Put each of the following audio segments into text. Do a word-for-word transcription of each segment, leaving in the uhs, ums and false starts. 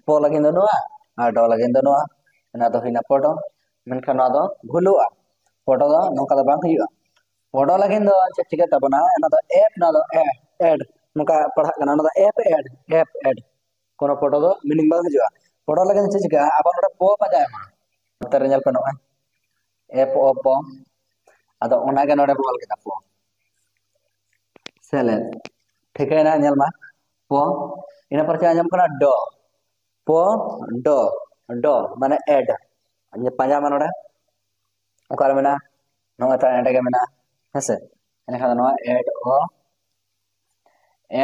ᱯᱚ ᱞᱟᱹᱜᱤᱫ ᱫᱚ ᱱᱚᱣᱟ, ᱟᱨ ᱰᱚ ᱞᱟᱹᱜᱤᱫ ᱫᱚ ᱱᱚᱣᱟ᱾ ᱚᱱᱟ ᱫᱚ ᱦᱩᱭᱱᱟ ᱯᱚᱰᱚ᱾ ᱢᱮᱱᱠᱷᱟᱱ ᱱᱚᱣᱟ ᱫᱚ ᱵᱷᱩᱞᱩᱜᱼᱟ᱾ ᱯᱚᱰᱚ ᱫᱚ ᱱᱚᱝᱠᱟ ᱫᱚ ᱵᱟᱝ ᱦᱩᱭᱩᱜᱼᱟ᱾ ᱯᱚᱰᱚ ᱞᱟᱹᱜᱤᱫ ᱫᱚ ᱪᱮᱫ ᱪᱤᱠᱟᱹᱜ ᱛᱟᱵᱚᱱᱟ? ᱚᱱᱟ ᱫᱚ ᱮᱯ, ᱱᱚᱣᱟ ᱫᱚ ᱮᱰ, ᱮᱰ᱾ ᱱᱚᱝᱠᱟ ᱯᱟᱲᱦᱟᱜ ᱠᱟᱱᱟ, ᱚᱱᱟ ᱫᱚ ᱮᱯ ᱮᱰ, ᱮᱯ ᱮᱰ᱾ ᱠᱳᱱᱳ ᱯᱚᱰᱚ ᱫᱚ ᱢᱤᱱᱤᱝ ᱵᱟᱝ ᱦᱤᱡᱩᱜᱼᱟ᱾ ᱯᱚᱰᱚ ᱞᱟᱹᱜᱤᱫ ᱪᱮᱫ ᱪᱤᱠᱟᱹᱜᱼᱟ? ᱟᱵᱚ ᱱᱚᱰᱮ ᱯᱚ ᱯᱟᱸᱡᱟᱭ ᱢᱟ᱾ ᱱᱚᱛᱮ ᱨᱮ ᱧᱮᱞ ᱯᱮ, ᱱᱚᱜᱼᱚᱭ ᱮᱯ ᱚ ᱯᱚ᱾ ᱟᱫᱚ ᱚᱱᱟᱜᱮ ᱱᱚᱰᱮ ᱵᱚ ᱚᱞ ᱠᱮᱫᱟ ᱯᱚ᱾ ᱥᱮᱞᱮᱫ᱾ ᱴᱷᱤᱠᱟᱹᱭᱮᱱᱟ? ᱧᱮᱞ ᱢᱟ, ᱯᱚ᱾ ᱤᱱᱟᱹ ᱯᱚᱨᱮ ᱪᱮᱫ ᱟᱸᱡᱚᱢ ᱠᱟᱱᱟ? ᱰᱚ᱾ ᱯᱚ ᱰᱚ, ᱰᱚ ᱢᱟᱱᱮ ᱮᱰ᱾ ᱯᱟᱸᱡᱟ ᱢᱟ ᱱᱚᱰᱮ, ᱚᱠᱟᱨᱮ ᱢᱮᱱᱟᱜᱼᱟ? ᱱᱚᱜᱼᱚᱭ ᱛᱚ ᱮᱸᱰᱮ ᱜᱮ ᱢᱮᱱᱟᱜᱼᱟ, ᱦᱮᱸᱥᱮ? ᱮᱱᱠᱷᱟᱱ ᱫᱚ ᱱᱚᱣᱟ ᱮᱰ ᱚ,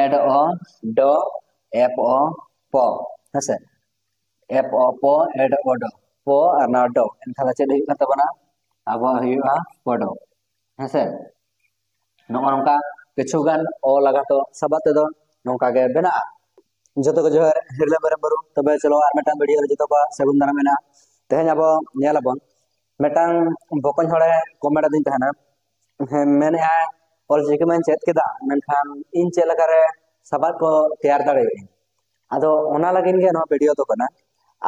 ᱮᱰ ᱚ, ᱰᱚ, ᱮᱯ ᱚ, ᱯᱚ, ᱦᱮᱸᱥᱮ? ᱮᱯ ᱚ ᱯᱚ, ᱮᱰ ᱚ ᱰᱚ, ᱯᱚ ᱟᱨ ᱱᱚᱣᱟ ᱰᱚ᱾ ᱮᱱᱠᱷᱟᱱ ᱫᱚ ᱪᱮᱫ ᱦᱩᱭᱩᱜ ᱠᱟᱱ ᱛᱟᱵᱚᱱᱟ? ᱟᱵᱚᱣᱟᱜ ᱦᱩᱭᱩᱜᱼᱟ ᱯᱚᱰᱚ, ᱦᱮᱸᱥᱮ? ᱱᱚᱜᱼᱚ ᱱᱚᱝᱠᱟ ᱠᱤᱪᱷᱩ ᱜᱟᱱ ᱚ ᱞᱟᱜᱟᱛᱚ ᱥᱟᱵᱟᱫ ᱛᱮᱫᱚ ᱱᱚᱝᱠᱟ ᱜᱮ ᱵᱮᱱᱟᱜᱼᱟ᱾ ᱡᱚᱛᱚ ᱠᱚ ᱡᱚᱦᱟᱨ, ᱦᱤᱨᱞᱟᱹ ᱢᱮᱨᱚᱢ ᱵᱩᱨᱩ, ᱛᱚᱵᱮ ᱪᱚᱞᱚ ᱟᱨ ᱢᱤᱫᱴᱟᱝ ᱵᱷᱤᱰᱤᱭᱳ ᱨᱮ ᱡᱚᱛᱚ ᱠᱚᱣᱟᱜ ᱥᱟᱹᱜᱩᱱ ᱫᱟᱨᱟᱢ ᱢᱮᱱᱟᱜᱼᱟ᱾ ᱛᱮᱦᱮᱧ ᱟᱵᱚ ᱧᱮᱞ ᱟᱵᱚᱱ, ᱢᱤᱫᱴᱟᱝ ᱵᱚᱠᱚᱧ ᱦᱚᱲᱮ ᱠᱚᱢᱮᱱᱴ ᱟᱹᱫᱤᱧ ᱛᱟᱦᱮᱱᱟ, ᱦᱮᱸ, ᱢᱮᱱᱮᱫᱼᱟᱭ, "ᱚᱞᱪᱤᱠᱤ ᱢᱟᱧ ᱪᱮᱫ ᱠᱮᱫᱟ, ᱢᱮᱱᱠᱷᱟᱱ ᱤᱧ ᱪᱮᱫ ᱞᱮᱠᱟᱨᱮ ᱥᱟᱵᱟᱫ ᱠᱚ ᱛᱮᱭᱟᱨ ᱫᱟᱲᱮᱭᱟᱜᱼᱟᱹᱧ?" ᱟᱫᱚ ᱚᱱᱟ ᱞᱟᱹᱜᱤᱫ ᱜᱮ ᱱᱚᱣᱟ ᱵᱷᱤᱰᱤᱭᱳ ᱫᱚ ᱠᱟᱱᱟ᱾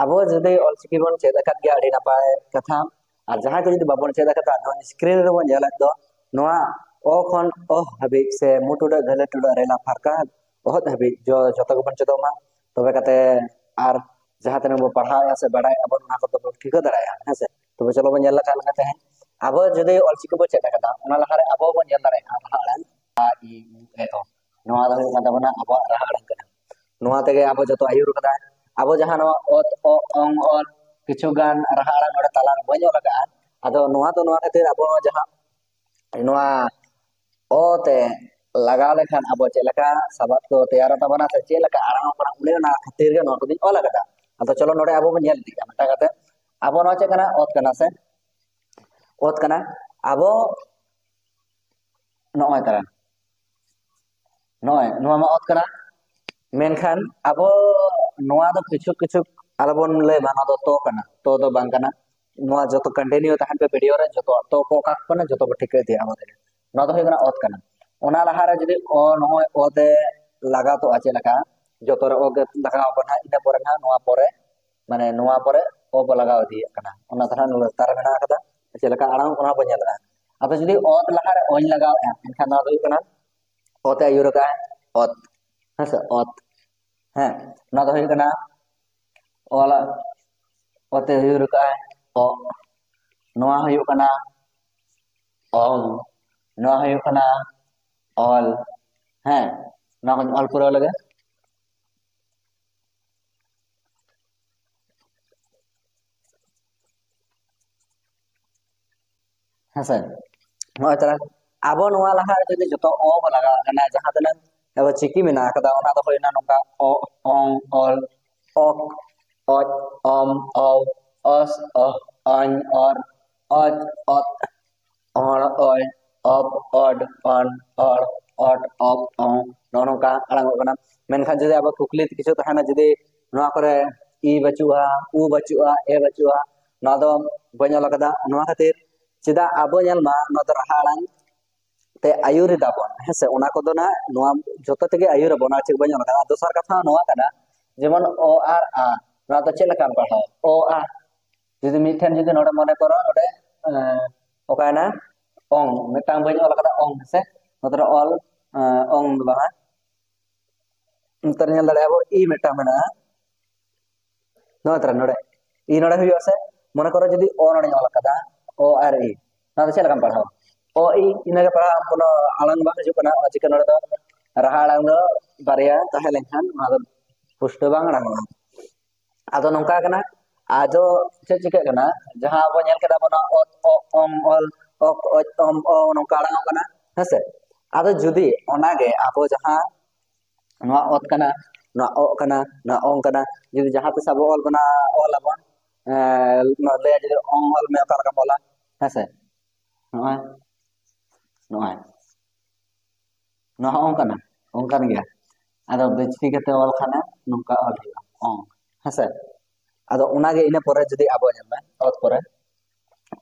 ᱟᱵᱚ ᱡᱩᱫᱤ ᱚᱞᱪᱤᱠᱤ ᱵᱚᱱ ᱪᱮᱫ ᱟᱠᱟᱫ ᱜᱮᱭᱟ, ᱟᱹᱰᱤ ᱱᱟᱯᱟᱭ ᱠᱟᱛᱷᱟ᱾ ᱟᱨ ᱡᱟᱦᱟᱸᱭ ᱠᱚ ᱡᱩᱫᱤ ᱵᱟᱵᱚᱱ ᱪᱮᱫ ᱟᱠᱟᱫᱟ, ᱱᱚᱣᱟ ᱥᱠᱨᱤᱱ ᱨᱮᱵᱚᱱ ᱧᱮᱞᱮᱫ ᱫᱚ, ᱱᱚᱣᱟ ᱚ ᱠᱷᱚᱱ ᱚᱦ ᱦᱟᱹᱵᱤᱡ ᱥᱮ ᱢᱩ ᱴᱩᱰᱟᱹᱜ ᱜᱷᱟᱹᱞᱟᱹ ᱴᱩᱰᱟᱹᱜ ᱨᱮᱞᱟ ᱯᱷᱟᱨᱠᱟ ᱚᱦᱚᱫ ᱦᱟᱹᱵᱤᱡ ᱡᱚ-, ᱡᱚᱛᱚ ᱜᱮᱵᱚᱱ ᱪᱮᱫᱚᱜ ᱢᱟ᱾ ᱛᱚᱵᱮ ᱠᱟᱛᱮ ᱟᱨ ᱡᱟᱦᱟᱸ ᱛᱤᱱᱟᱹᱜ ᱵᱚᱱ ᱯᱟᱲᱦᱟᱣᱮᱫᱼᱟ ᱥᱮ ᱵᱟᱲᱟᱭᱮᱫᱼᱟ ᱵᱚᱱ, ᱚᱱᱟ ᱠᱚᱫᱚ ᱵᱚᱱ ᱴᱷᱤᱠᱟᱹ ᱫᱟᱲᱮᱭᱟᱜᱼᱟ, ᱦᱮᱸ ᱥᱮ? ᱛᱚᱵᱮ ᱪᱚᱞᱚ ᱵᱚᱱ ᱧᱮᱞ ᱞᱮᱠᱷᱟᱱ ᱞᱮᱠᱟ ᱛᱮᱦᱮᱧ ᱟᱵᱚ ᱡᱩᱫᱤ ᱚᱞᱪᱤᱠᱤ ᱵᱚᱱ ᱪᱮᱫ ᱟᱠᱟᱫᱟ, ᱚᱱᱟ ᱞᱟᱦᱟᱨᱮ ᱟᱵᱚ ᱵᱚᱱ ᱧᱮᱞ ᱫᱟᱲᱮᱭᱟᱜᱼᱟ ᱨᱟᱦᱟ ᱟᱲᱟᱝ ᱟ, ᱤ, ᱩ, ᱮ, ᱚ᱾ ᱱᱚᱣᱟ ᱫᱚ ᱦᱩᱭᱩᱜ ᱠᱟᱱ ᱛᱟᱵᱚᱱᱟ ᱟᱵᱚᱣᱟᱜ ᱨᱟᱦᱟ ᱟᱲᱟᱝ ᱠᱟᱱᱟ᱾ ᱱᱚᱣᱟ ᱛᱮᱜᱮ ᱟᱵᱚ ᱡᱚᱛᱚ ᱟᱹᱭᱩᱨ ᱠᱟᱫᱟ᱾ ᱟᱵᱚ ᱡᱟᱦᱟᱸ ᱱᱚᱣᱟ ᱚᱛ, ᱚ, ᱚᱝ, ᱚᱞ, ᱠᱤᱪᱷᱩ ᱜᱟᱱ ᱨᱟᱦᱟ ᱟᱲᱟᱝ ᱱᱚᱰᱮ ᱛᱟᱞᱟ ᱨᱮ ᱵᱟᱹᱧ ᱚᱞ ᱟᱠᱟᱫᱼᱟ, ᱟᱫᱚ ᱱᱚᱣᱟ ᱫᱚ ᱱᱚᱣᱟ ᱠᱷᱟᱹᱛᱤᱨ ᱟᱵᱚ ᱱᱚᱣᱟ ᱡᱟᱦᱟᱸ ᱱᱚᱣᱟ ᱚ ᱛᱮ ᱞᱟᱜᱟᱣ ᱞᱮᱠᱷᱟᱱ ᱟᱵᱚ ᱪᱮᱫ ᱞᱮᱠᱟ ᱥᱟᱵᱟᱫ ᱠᱚ ᱛᱮᱭᱟᱨᱚᱜ ᱛᱟᱵᱚᱱᱟ ᱥᱮ ᱪᱮᱫ ᱞᱮᱠᱟ ᱟᱲᱟᱝ ᱚᱜ ᱠᱟᱱᱟ, ᱚᱱᱮ ᱚᱱᱟ ᱠᱷᱟᱹᱛᱤᱨ ᱜᱮ ᱱᱚᱣᱟ ᱠᱚᱫᱚᱧ ᱚᱞ ᱟᱠᱟᱫᱟ᱾ ᱟᱫᱚ ᱪᱚᱞᱚ ᱱᱚᱰᱮ ᱟᱵᱚ ᱵᱚᱱ ᱧᱮᱞ ᱤᱫᱤᱭᱟ ᱢᱤᱫᱴᱟᱝ ᱠᱟᱛᱮ᱾ ᱟᱵᱚ ᱱᱚᱣᱟ ᱪᱮᱫ ᱠᱟᱱᱟ? ᱚᱛ ᱠᱟᱱᱟ ᱥᱮ? ᱚᱛ ᱠᱟᱱᱟ᱾ ᱟᱵᱚ ᱱᱚᱜᱼᱚᱭ ᱛᱟᱨᱟ, ᱱᱚᱜᱼᱚᱭ ᱱᱚᱣᱟ ᱢᱟ ᱚᱛ ᱠᱟᱱᱟ, ᱢᱮᱱᱠᱷᱟᱱ ᱟᱵᱚ ᱱᱚᱣᱟ ᱫᱚ ᱠᱤᱪᱷᱩ ᱠᱤᱪᱷᱩ ᱟᱞᱚᱵᱚᱱ ᱞᱟᱹᱭ ᱢᱟ, ᱱᱚᱣᱟ ᱫᱚ ᱛᱚ ᱠᱟᱱᱟ, ᱛᱚ ᱫᱚ ᱵᱟᱝ ᱠᱟᱱᱟ᱾ ᱱᱚᱣᱟ ᱡᱚᱛᱚ ᱠᱚᱱᱴᱤᱱᱤᱭᱩ ᱛᱟᱦᱮᱱ ᱯᱮ ᱵᱷᱤᱰᱤᱭᱳ ᱨᱮ, ᱡᱚᱛᱚ ᱛᱚ ᱠᱚ ᱚᱠᱟ ᱠᱚ ᱠᱟᱱᱟ ᱡᱚᱛᱚ ᱵᱚ ᱴᱷᱤᱠᱟᱹ ᱤᱫᱤᱭᱟ ᱟᱵᱚ ᱛᱮᱜᱮ᱾ ᱱᱚᱣᱟ ᱫᱚ ᱦᱩᱭᱩᱜ ᱠᱟᱱᱟ ᱚᱛ ᱠᱟᱱᱟ᱾ ᱚᱱᱟ ᱞᱟᱦᱟᱨᱮ ᱡᱩᱫᱤ ᱚ, ᱱᱚᱜᱼᱚᱭ ᱚ ᱛᱮ ᱞᱟᱜᱟᱛᱚᱜᱼᱟ ᱪᱮᱫ ᱞᱮᱠᱟ, ᱡᱚᱛᱚ ᱨᱮ ᱚ ᱜᱮ ᱞᱟᱜᱟᱣ ᱟᱵᱚᱱ ᱦᱟᱸᱜ, ᱤᱱᱟᱹ ᱯᱚᱨᱮ ᱦᱟᱸᱜ ᱱᱚᱣᱟ ᱯᱚᱨᱮ, ᱢᱟᱱᱮ ᱱᱚᱣᱟ ᱯᱚᱨᱮ ᱚ ᱵᱚ ᱞᱟᱜᱟᱣ ᱤᱫᱤᱭᱮᱫ ᱠᱟᱱᱟ᱾ ᱚᱱᱟ ᱫᱚ ᱦᱟᱸᱜ ᱞᱟᱛᱟᱨ ᱨᱮ ᱢᱮᱱᱟᱜ ᱟᱠᱟᱫᱟ, ᱪᱮᱫ ᱞᱮᱠᱟ ᱟᱲᱟᱝ ᱚᱜ ᱠᱟᱱᱟ ᱵᱚᱱ ᱧᱮᱞ ᱮᱫᱟ᱾ ᱟᱫᱚ ᱡᱩᱫᱤ ᱚᱛ ᱞᱟᱦᱟᱨᱮ ᱚᱧ ᱞᱟᱜᱟᱣᱮᱫᱼᱟ, ᱮᱱᱠᱷᱟᱱ ᱱᱚᱣᱟ ᱫᱚ ᱦᱩᱭᱩᱜ ᱠᱟᱱᱟ ᱚ ᱛᱮ ᱟᱹᱭᱩᱨ ᱟᱠᱟᱫᱼᱟᱭ, ᱚᱛ᱾ ᱦᱮᱸ ᱥᱮ, ᱚᱛ᱾ ᱦᱮᱸ, ᱱᱚᱣᱟ ᱫᱚ ᱦᱩᱭᱩᱜ ᱠᱟᱱᱟ ᱚᱞ, ᱚ ᱛᱮ ᱟᱹᱭᱩᱨ ᱟᱠᱟᱫᱼᱟᱭ, ᱚᱜ᱾ ᱱᱚᱣᱟ ᱦᱩᱭᱩᱜ ᱠᱟᱱᱟ ᱚᱝ᱾ ᱱᱚᱣᱟ ᱦᱩᱭᱩᱜ ᱠᱟᱱᱟ ᱚᱞ᱾ ᱦᱮᱸ, ᱱᱚᱣᱟ ᱠᱚᱧ ᱚᱞ ᱯᱩᱨᱟᱹᱣ ᱞᱮᱜᱮ᱾ ᱦᱮᱸᱥᱮ, ᱱᱚᱜᱼᱚᱭ ᱛᱟᱦᱞᱮ ᱟᱵᱚ ᱱᱚᱣᱟ ᱞᱟᱦᱟ ᱨᱮ ᱡᱩᱫᱤ ᱡᱚᱛᱚ ᱚ ᱵᱚ ᱞᱟᱜᱟᱣ ᱠᱟᱱᱟ, ᱡᱟᱦᱟᱸ ᱛᱤᱱᱟᱹᱜ ᱟᱵᱚ ᱪᱤᱠᱤ ᱢᱮᱱᱟᱜ ᱟᱠᱟᱫᱟ, ᱚᱱᱟ ᱫᱚ ᱦᱩᱭᱱᱟ ᱱᱚᱝᱠᱟ ᱚ, ᱚᱝ, ᱚᱞ, ᱚᱠ, ᱚᱡ, ᱚᱢ, ᱚᱣ, ᱚᱥ, ᱚᱦ, ᱚᱧ, ᱚᱨ, ᱚᱪ, ᱚᱛ, ᱚᱲ, ᱚᱭ, ᱚᱯ, ᱚᱰ, ᱚᱱ, ᱚᱲ, ᱚᱴ, ᱚᱯ, ᱚᱝ, ᱱᱚᱜᱼᱚ ᱱᱚᱝᱠᱟ ᱟᱲᱟᱝᱚᱜ ᱠᱟᱱᱟ᱾ ᱢᱮᱱᱠᱷᱟᱱ ᱡᱩᱫᱤ ᱟᱵᱚ ᱠᱩᱠᱞᱤ ᱠᱤᱪᱷᱩ ᱛᱟᱦᱮᱱᱟ, ᱡᱩᱫᱤ ᱱᱚᱣᱟ ᱠᱚᱨᱮ ᱤ ᱵᱟᱹᱪᱩᱜᱼᱟ, ᱩ ᱵᱟᱹᱪᱩᱜᱼᱟ, ᱮ ᱵᱟᱹᱪᱩᱜᱼᱟ, ᱱᱚᱣᱟ ᱫᱚ ᱵᱟᱹᱧ ᱚᱞ ᱟᱠᱟᱫᱟ, ᱱᱚᱣᱟ ᱠᱷᱟᱹᱛᱤᱨ ᱪᱮᱫᱟᱜ ᱟᱵᱚ ᱧᱮᱞ ᱢᱟ, ᱱᱚᱣᱟ ᱫᱚ ᱨᱟᱦᱟ ᱟᱲᱟᱝ ᱛᱮ ᱟᱹᱭᱩᱨ ᱮᱫᱟ ᱵᱚᱱ, ᱦᱮᱸ ᱥᱮ? ᱚᱱᱟ ᱠᱚᱫᱚ ᱱᱟᱜ ᱱᱚᱣᱟ ᱡᱚᱛᱚ ᱛᱮᱜᱮ ᱟᱹᱭᱩᱨ ᱟᱵᱚᱱ, ᱟᱨ ᱪᱮᱫ ᱵᱟᱹᱧ ᱚᱞ ᱟᱠᱟᱫᱟ᱾ ᱫᱚᱥᱟᱨ ᱠᱟᱛᱷᱟ ᱱᱚᱣᱟ ᱠᱟᱱᱟ, ᱡᱮᱢᱚᱱ ᱚ ᱟᱨ ᱟ, ᱱᱚᱣᱟ ᱫᱚ ᱪᱮᱫ ᱞᱮᱠᱟᱢ ᱯᱟᱲᱦᱟᱣᱟ? ᱚ ᱟ, ᱡᱩᱫᱤ ᱢᱤᱫᱴᱷᱮᱱ ᱡᱩᱫᱤ ᱱᱚᱰᱮ ᱢᱚᱱᱮ ᱠᱚᱨᱚ ᱱᱚᱰᱮ, ᱮᱸ, ᱚᱠᱟᱭᱮᱱᱟ? ᱚᱝ, ᱢᱤᱫᱴᱟᱝ ᱵᱟᱹᱧ ᱚᱞ ᱟᱠᱟᱫᱟ ᱚᱝ, ᱦᱮᱸ ᱥᱮ? ᱱᱚᱛᱮ ᱨᱮ ᱚᱞ, ᱮᱸ, ᱚᱝ ᱫᱚ ᱵᱟᱝᱟ᱾ ᱱᱚᱛᱮ ᱨᱮ ᱧᱮᱞ ᱫᱟᱲᱮᱭᱟᱜᱼᱟ ᱵᱚ ᱤ ᱢᱤᱫᱴᱟᱝ ᱢᱮᱱᱟᱜᱼᱟ᱾ ᱱᱚᱣᱟ ᱛᱟᱨᱟ ᱱᱚᱰᱮ ᱤ ᱱᱚᱰᱮ ᱦᱩᱭᱩᱜᱼᱟ ᱥᱮ? ᱢᱚᱱᱮ ᱠᱚᱨᱚ ᱡᱩᱫᱤ ᱚ ᱱᱚᱰᱮᱧ ᱚᱞ ᱟᱠᱟᱫᱟ, ᱚ ᱟᱨ ᱤ, ᱱᱚᱣᱟ ᱫᱚ ᱪᱮᱫ ᱞᱮᱠᱟᱢ ᱯᱟᱲᱦᱟᱣᱟ? ᱚ ᱤ, ᱤᱱᱟᱹᱜᱮ ᱯᱟᱲᱦᱟᱣ, ᱠᱳᱱᱳ ᱟᱲᱟᱝ ᱵᱟᱝ ᱦᱤᱡᱩᱜ ᱠᱟᱱᱟ᱾ ᱚ ᱪᱤᱠᱟᱹ ᱱᱚᱰᱮ ᱫᱚ ᱨᱟᱦᱟ ᱟᱲᱟᱝ ᱫᱚ ᱵᱟᱨᱭᱟ ᱛᱟᱦᱮᱸ ᱞᱮᱱᱠᱷᱟᱱ ᱱᱚᱣᱟ ᱫᱚ ᱯᱩᱥᱴᱟᱹᱣ ᱵᱟᱝ ᱟᱲᱟᱝᱚᱜᱼᱟ᱾ ᱟᱫᱚ ᱱᱚᱝᱠᱟ ᱠᱟᱱᱟ, ᱟᱫᱚ ᱪᱮᱫ ᱪᱤᱠᱟᱹᱜ ᱠᱟᱱᱟ? ᱡᱟᱦᱟᱸ ᱟᱵᱚ ᱧᱮᱞ ᱠᱮᱫᱟ ᱵᱚᱱ ᱚᱛ, ᱚ, ᱚᱢ, ᱚᱞ, ᱚᱠ, ᱚᱡ, ᱚᱢ, ᱚ, ᱱᱚᱝᱠᱟ ᱟᱲᱟᱝᱚᱜ ᱠᱟᱱᱟ, ᱦᱮᱸᱥᱮ? ᱟᱫᱚ ᱡᱩᱫᱤ ᱚᱱᱟᱜᱮ ᱟᱵᱚ ᱡᱟᱦᱟᱸ ᱱᱚᱣᱟ ᱚᱛ ᱠᱟᱱᱟ, ᱱᱚᱣᱟ ᱚᱜ ᱠᱟᱱᱟ, ᱱᱚᱣᱟ ᱚᱝ ᱠᱟᱱᱟ, ᱡᱩᱫᱤ ᱡᱟᱦᱟᱸ ᱛᱤᱥ ᱟᱵᱚ ᱚᱞ ᱵᱚᱱᱟ, ᱚᱞ ᱟᱵᱚᱱ, ᱮᱸ, ᱱᱚᱣᱟ ᱞᱟᱹᱭᱟ ᱡᱩᱫᱤ ᱚᱝ ᱚᱞ ᱢᱮ, ᱚᱠᱟ ᱞᱮᱠᱟᱢ ᱚᱞᱟ? ᱦᱮᱸᱥᱮ? ᱱᱚᱜᱼᱚᱭ, ᱱᱚᱜᱼᱚᱭ᱾ ᱱᱚᱣᱟ ᱦᱚᱸ ᱚᱝ ᱠᱟᱱᱟ, ᱚᱝ ᱠᱟᱱ ᱜᱮᱭᱟ᱾ ᱟᱫᱚ ᱵᱤᱪᱷᱤ ᱠᱟᱛᱮ ᱚᱞ ᱠᱷᱟᱱᱮ ᱱᱚᱝᱠᱟ ᱚᱞ ᱦᱩᱭᱩᱜᱼᱟ, ᱚᱝ᱾ ᱦᱮᱸᱥᱮ? ᱟᱫᱚ ᱚᱱᱟᱜᱮ ᱤᱱᱟᱹ ᱯᱚᱨᱮ ᱡᱩᱫᱤ ᱟᱵᱚ ᱧᱮᱞ ᱢᱮ, ᱚᱛ ᱯᱚᱨᱮ,